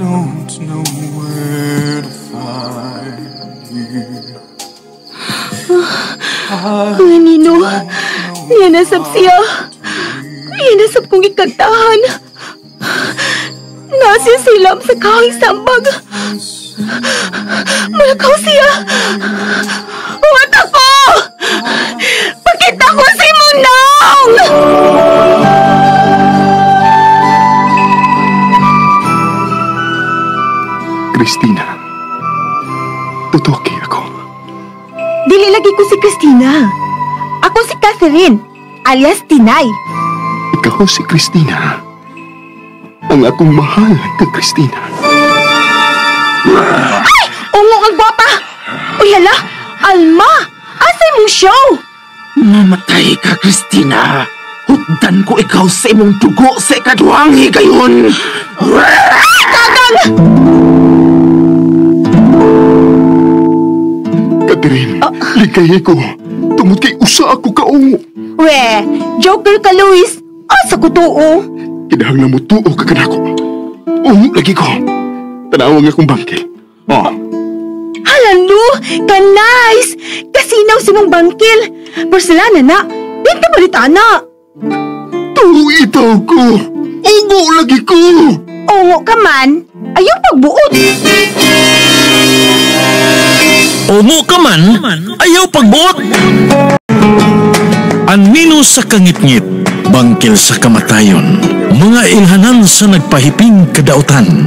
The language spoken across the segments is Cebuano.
don't know where to find you. Mga Nino, niya nasab siya. Niya nasab kong ikantahan. Nasiya silam sa kahoy sambag. Malakaw siya. Huwat ako! Pakita ko si Munang! Christina, tutuki ako. Dili lagi ko si Christina. Ako si Catherine, alias Tinay. Ikaw si Christina. Ang akong mahal ka, Christina. Ay! Ungo ang gwapa! Uy, hala! Alma! Asa imong show? Mamatay ka, Christina. Hugdan ko ikaw sa imong dugo sa ikaduhang higayon. Ay, kagang! Catherine, likay ko. Tungod kay usa ako kaungo. We, joker ka, Luis. Asa ko tuo? Kinahanglan mo tuo ka kanako. Ungo lagi ko. Tanawang akong bangkil. Oh. Hala, no! Ka-nice! Kasinaw si mong bangkil. Porcelana na. Binta balita na. Tuo itaw ko. Ungo lagi ko. Ungo ka man, ayaw pagbuot. Ungo ka man, ayaw pagbuot. Anino sa kangitngit, bangkil sa kamatayon, mga ilhanan sa nagpahiping kadautan.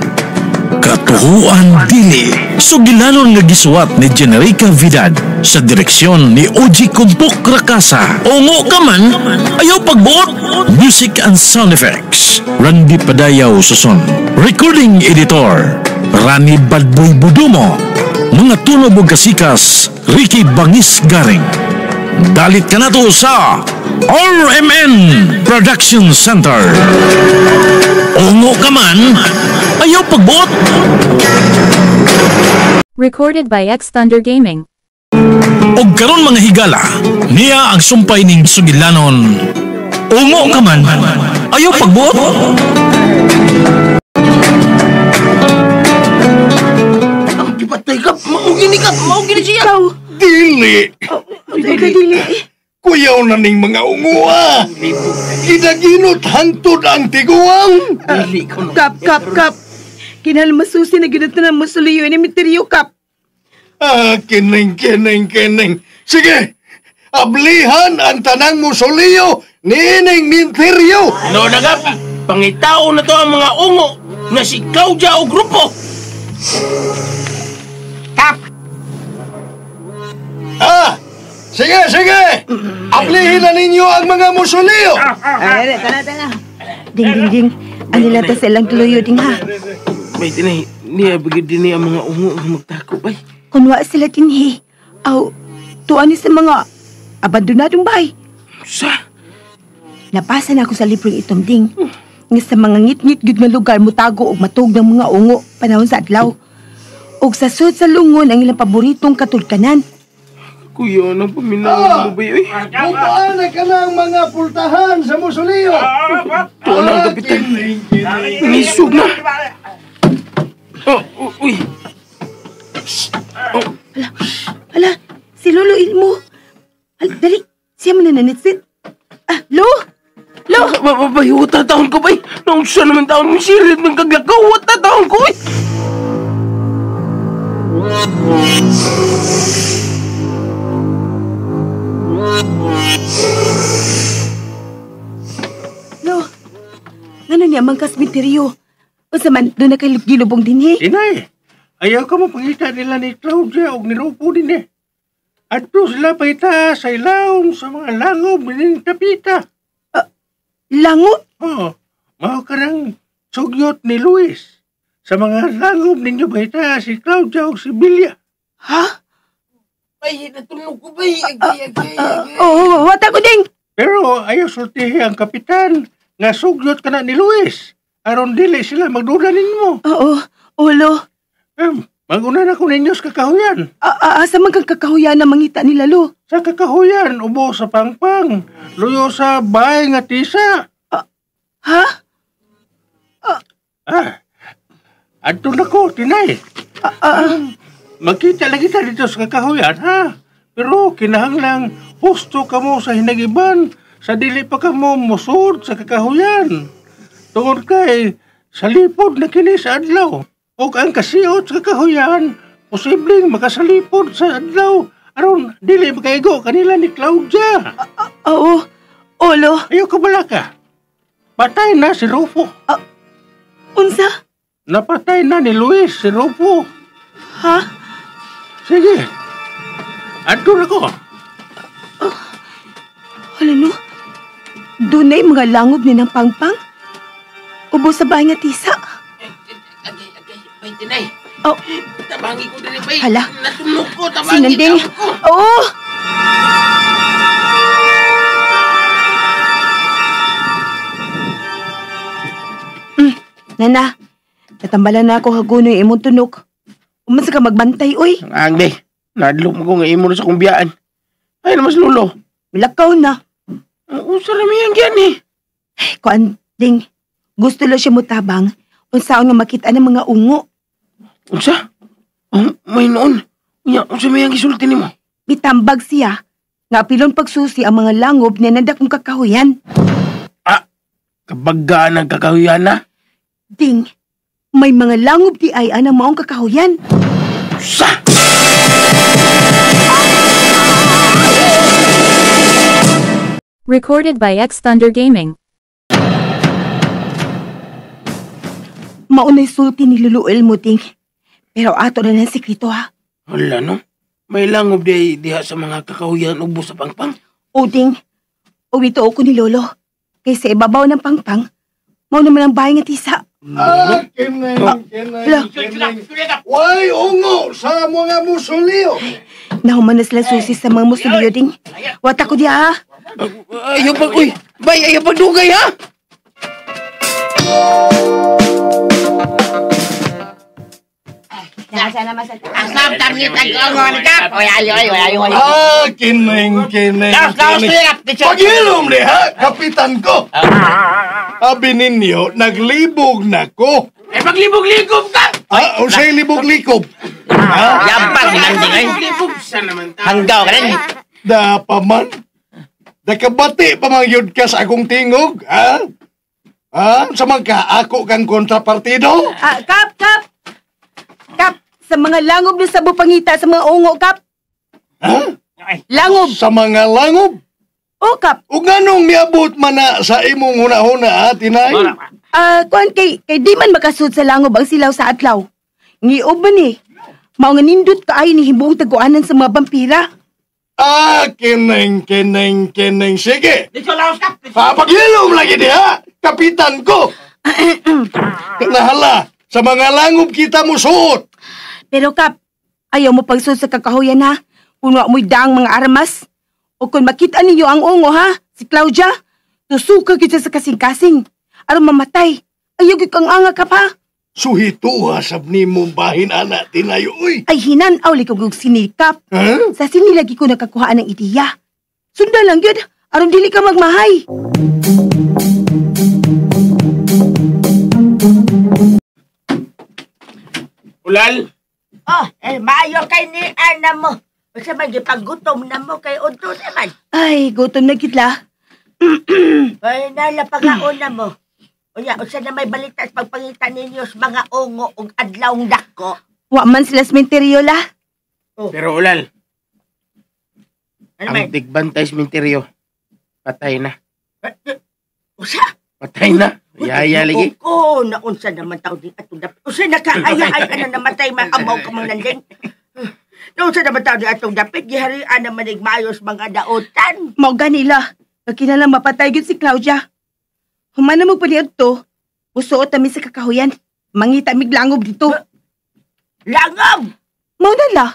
Katuhuan dili, sugilanon nga gisuwat ni Generica Vidad sa direksyon ni Oji Kumpok Rakasa. Ungo ka man, ayaw pagbuot. Music and sound effects, Randy Padayaw Suson. Recording editor, Rani Badboy Budumo. Mga tunog ug kasikas, Ricky Bangis Garing. Dalit ka na to sa RMN Production Center. Ungo ka man, ayaw pagbuot. Recorded by X Thunder Gaming. Og karon mga higala, niya ang sumpay ning sugilanon. Ungo ka man, ayaw pagbuot. Ang gipatay ka, maugini ka, maugini siya. Ikaw. Dili. Dili. Kuyaw na ning mga ungoa. Ginaginot hantod ang tiguang. Kap, kap, kap. Kinalmasusi na ginat na musuliyo ni Misteryo, kap. Ah, kining, kining, kining. Sige, ablihan ang tanang musuliyo niining Minteryo. No, nagap. Pangitao na to ang mga ungo na si Claudia o grupo. Kap! Ah! Sige, sige! Ablihin na ninyo ang mga musuliyo! Ay, tana, tana. Ding, ding, ding. Anila ta silang tuloyo, ding, ha? May tinay, niya bagay din niya ang mga ungo ang magtako, bay. Kunwa sila tinhi. Aw, tuan ni sa mga abandonadong bahay. Sa? Nabasa na ako sa librong itom, ding. Nga sa mga ngit-ngit gud nga lugar mutago og matug ng mga ungo panahon sa adlaw. Og sa sud sa lungon ang ilang paboritong katulkanan. Kuya, nang paminaw mo ba yun? Bubaan na ka ng mga pultahan sa musuliyo! Tuwa na ang kapitan. Nisug na! Oh, uy! Oh. Hala, hala, si Lolo Ilmo. Hala, dali, siya man nananitsit. Ah, Lo! Lo! Babay, huwag taon ko ba? Noong siya naman taon mo sirit ng kaglakaw, huwag taon ko eh! Lo, ngano niya mang kasminteryo? Unsa man doon na kay gilubong dinhi? Inay, ayaw ka mo pangita nila ni Claudia og ni Rupo din eh. Adto sila pahita sa ilawom sa mga langob ning tapita. Langob? Oo, mao ka ng sugyot ni Luis. Sa mga langob ninyo pahita si Claudia og si Bilya. Ha? Ay, natulog ko ba? Oo, wata ko ding. Pero ayaw sultihi ang kapitan nga sugyot ka na ni Luis. Aron dili sila magduda ninyo. Oo, ulo. Maguna na ko ninyo sa kakahuyan. Asa man kang kakahuyan na mangita nila, Lo? Sa kakahuyan, ubo sa pangpang. Luyo sa bahay nga tisa. Ha? Adto na ko, Tinay. Magkita lagi ta dito sa kakahuyan, ha? Pero kinahanglang husto kamo sa hinagiban sa dili pa kamo musod sa kakahuyan. Tungod kay salipod na kini sa adlaw. Og ang kasiot sa kakahuyan, posibleng makasalipod sa adlaw aron dili makaigo kanila ni Claudia. Oo, Olo. Ayaw ka bala ka. Patay na si Rufo. Unsa? Napatay na ni Luis si Rufo. Ha? Sige. Adto na ko. Hala no. Dunay mga langob ni ng pangpang. Ubo sa bahay nga tisa. Agay, agay, bay, Tinay. Oh. Tabangi ko diri, bay. Hala. Natunog ko, tabangi. Sinanding. Tawag ko. Oo. Nana, natambalan na ako hagunoy imong tunok. Uman sa ka magbantay, uy. Ang bay, nadlok mo ko nga imo na sa kumbiyaan. Ay, namas lulo. Milakaw na. Usa ra may yan eh. Kuan, ding. Gusto lang siya mutabang. Unsaon nga makita ng mga ungo. Unsa? Oh, may noon. Unya, unsa may ang gisulti nimo? Bitambag siya. Nga pilon pagsusi ang mga langob na nandakong kakahuyan. Ah, kabagaan ang kakahuyan na? Ding, may mga langob di ay anang maong kakahuyan. Sa! Recorded by X Thunder Gaming. Maunay sulti ni Lolo Elmo, ding. Pero ato na ng sekreto, ha? Wala, no? May langob di diha sa mga kakahuyan ubo sa pangpang. O, ding. Uwito ako ni Lolo. Kaysa ibabaw ng pangpang, mao naman ang bahay nga tisa. Ah, kineng, kineng, kineng. Way, ungo sa mga musulio. Nahuman na sila susi sa mga musulio, ding. Wata ko diha, ha? Ayaw pag, uy! Bay, ayaw pagdugay, ha? Ah, kineng, kineng, kineng. Paghilom ni, ha? Kapitan ko. Abi ninyo, naglibog na ko. Eh, maglibog-ligob ka! Ah, o sa'yo libog-likob. Ha? Yampag, nanding ay. Libog sa naman ta. Hanggaw ka rin. Da pa man. Nakabati pa man yun ka sa akong tingog, ha? Ha? Sa mga ako kang kontrapartido? Ah, Kap, Kap! Kap, sa mga langob na sabo pangita sa mga ungo, Kap. Ha? Langob. Sa mga langob? O, Kap. O nganong miabot man na sa imong huna-huna, ha, Tinay? Ah, kuan kay di man makasud sa langob ang silaw sa adlaw. Ngiob man eh. Mao nga nindot kaayo ni himuong taguanan sa mga vampira. Ah, kineng, kineng, kineng. Sige. Papaghilom lagi diha, kapitan ko. Nahala, sa mga langob kita musuot. Pero Kap, ayaw mo pagsud sa kakahuyan ha. Kung wa mo'y daang mga armas. O kung makita ninyo ang ungo ha, si Claudia, tusuka kita sa kasing-kasing. Aron mamatay. Ayaw gyud kang anga ka pa. Suhito ha, sab nimo bahin ana tinayo uy. Ay hinan aw likog og sinikap. Huh? Sa sini lagi ko nakakuhaan ng ideya. Sundan lang gyud aron dili ka magmahay. Ulal! Oh, eh, maayo kay ni ana mo. Unsa man gipaggutom na mo kay udto naman. Ay, gutom na gid la. Ay, nala pagaon na mo. Unya, unsa na may balita sa pagpangita ninyo sa mga ungo ug adlawng dako. Wa man sila sementeryo la. Oh. Pero Ulal, Ano ang man? tigbantay sementeryo, patay na. Usa? Patay na. Yaya lagi. Ko, naunsa naman tao din atong dapit. Usa na ka, ay ay ano namatay man amaw ka mang nanding. Naunsa naman tao din atong dapit, giharian naman maayos mga daotan. Mao ganila. Kakinala mapatay gyud si Claudia. Human na mo paniud to. Musuot mi sa kakahuyan. Mangita mig langob dito. Langob! Mao na la.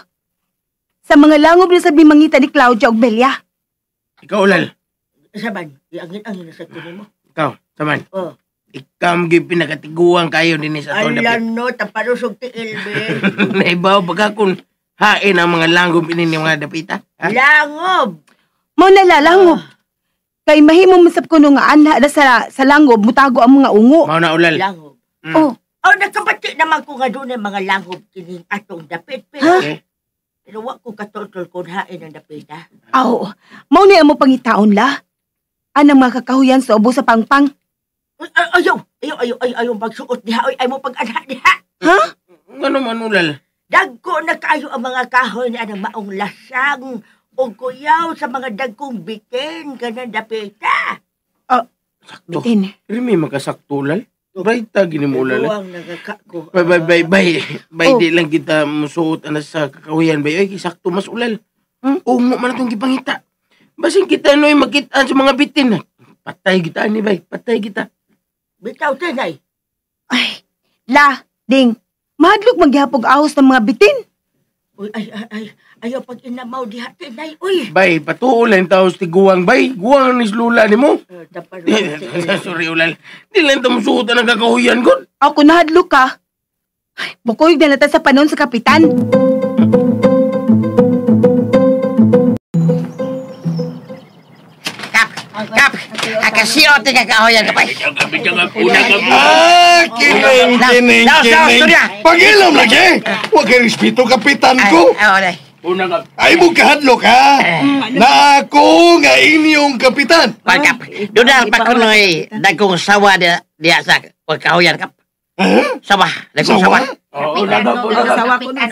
Sa mga langob na sabi mangita ni Claudia og Belia. Ikaw, Ulal. Saman, iangin-angin na sa kuno mo. Ikaw, saman. Oh. Ikaw ang pinakatiguan kayo din sa atong Ala dapit. no, taparusog ti Elvin. Naibaw baga kung hain ang mga langob ini ni mga dapita. Ha? Langob! Mao na la langob. Kay mahimo man sab kuno nga anha na sa langob mutago ang mga ungo. Mao na, Ulal. Langob. Mm. Oh, Oh, nakabati naman ko nga doon mga langob kining atong dapit. Pero, pero wa ko katultol kung hain ang dapit, ha? Aw, mao ni amo pangitaon la. Anang mga kakahuyan sa ubo sa pangpang. Ayaw, ayaw, ayaw, ayaw, ayaw magsuot diha, ay mo pag-anha diha. Ha? Ngano man ulal? Dagko na kaayo ang mga kahoy na anang maong lasang o kuyaw sa mga dagkong bitin kanang dapita. Sakto. Bitin. Rimi makasakto ulal. Bay ta gini mo ulal. Luwang nagakako. Bay bay bay bay. Bay Oh. di lang kita musuot ana sa kakahuyan bay. Oy, sakto mas ulal. Ungo man atong gipangita. Basin kita noy makit-an sa mga bitin. Patay kita ani bay, patay kita. Bitaw tinay. Ay, la, ding. Mahadlok magyapog ahos ng mga bitin. Uy, ay, ay, ay, ayaw pag inamaw diha tinay. Uy. Bay, patuol lang tao sa tiguang bay. Guwang ni lula nimo. Tapos Sorry ulal. Di lang ta musuot ang kakahuyan gud. Ako nahadlok ka. Ay, bukuyog na nata sa panon sa kapitan. Kap, kap, akasio ti kakahuyan ka pa. Ah, kining, kining, kining. Pag-ilom lagi. Huwag kay respeto, kapitan ko. Ay mo kahadlok, ha? Na ako nga inyong kapitan. Kap, doon pa kunoy dagkong sawa diya sa kakahuyan, kap. Sawa, dagkong sawa.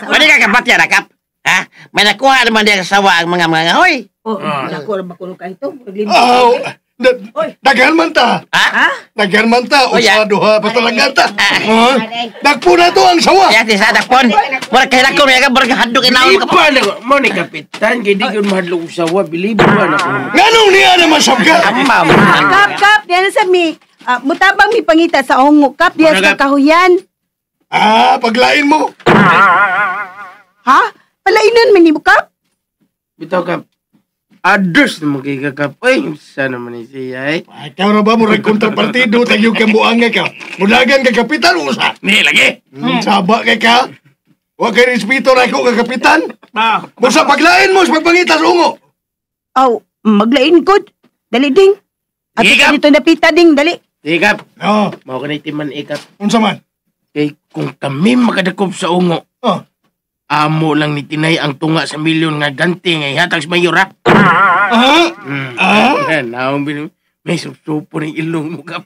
Pwede ka kapat yan, kap. Ha? May nakuha naman diya sa sawa ang mga ngahoy. Oh, nakuha naman kuno ka ito. Oh, daghan man ta. Ha? Daghan man ta. Usa, duha, basta lang ta. Dagpo na to ang sawa. Ya, ti sa dagpon. Mura kay lako may ka mura hadlok inaon ka. Iba na ko. Mo ni kapitan kay di gyud mahadlok sa sawa, bilibo ba na ko. Nganong niya naman sab ka? Kap, kap, diyan na sa mi. Mutabang mi pangita sa ungo, kap, diyan sa kakahuyan. Ah, paglain mo. Ha? Palainon man nimo, kap? Bitaw, kap. Others naman kay kakap. Ay, sana man ni siya, eh. Ikaw na ba mo kontrapartido tayo kang buanga ka? Mudagan ka kapitan usa. Ni lagi. Saba kay ka. Wa kay respeto ra ko ka kapitan. Busa paglain mo sa pagpangita sa ungo. Aw, maglain gud. Dali ding. At dito napita ding, dali. Ikap. Oh. Mao kanay timan ikap. Unsa man? Kay kung kami makadakop sa ungo. Oh. Amo lang ni Tinay ang tunga sa milyon nga ganti nga ihatag sa mayor, ha? Ah? Naong may supsupo ng ilong mo, kap.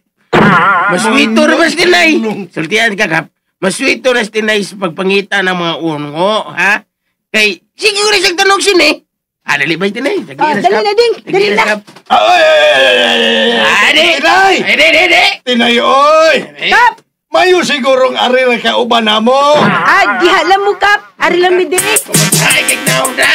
Maswito na mas Tinay. Sultian ka, kap. Maswito na Tinay sa pagpangita ng mga ungo, ha? Kay, sige ko rin siyang tanong sin, eh. Ah, dali ba, Tinay? Dali na, ding. Dali na. Ay, Tinay! Ay, Tinay, oy! Kap! Mayo sigurong ari ra kauban namo. Ah, diha lang mo, kap. Ari lang mi diri. Ay, kay naong na.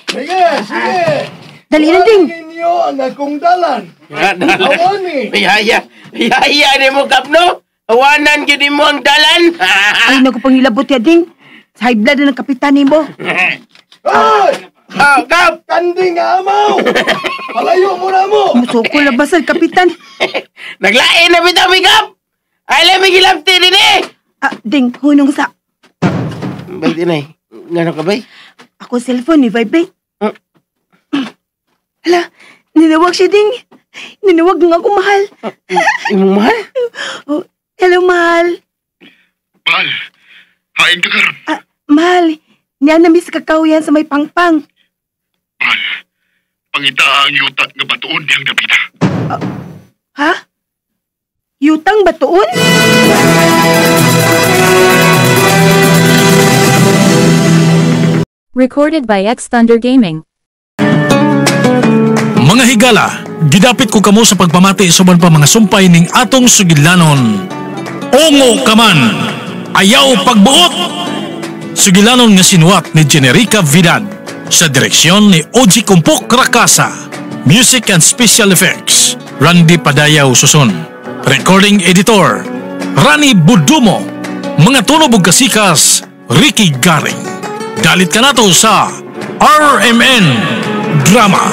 Sige, sige. Dali na, ding. Ninyo ang akong dalan. Awani. Yaya, yaya ni mo, kap, no? Awanan gyud mo ang dalan. Ay, naku pangilabot ya, ding. Sa high blood na ng kapitan nimo. Ay! Ah, kap! Kanding amaw! Palayo mo na mo! Musuko labasan, kapitan. Naglain na bitaw mi, kap! Ay, lang may gilapti din, eh! Ah, ding, hunong sa... Bay, Tinay. Ngano ka, bay? Ako cellphone ni vibrate. Hala, ninawag siya, ding. Ninawag nga ako, mahal. Imong mahal? Oh, hello, mahal. Mahal, hain ka karon. Ah, mahal, niya na miss kakao yan sa may pangpang. Mahal, pangita ang yuta nga batuon diyang dapita. Ha? Yutang batuon? Recorded by X Thunder Gaming. Mga higala, gidapit ko kamo sa pagpamati sa uban pa mga sumpay ning atong sugilanon. Ungo ka man, ayaw pagbuot! Sugilanon nga sinuwat ni Generica Vidad sa direksyon ni Oji Kumpok Rakasa. Music and Special Effects, Randy Padayaw Susun. Recording Editor, Rani Budumo. Mga tunog ug kasikas, Ricky Garing. Dalit ka nato sa RMN Drama.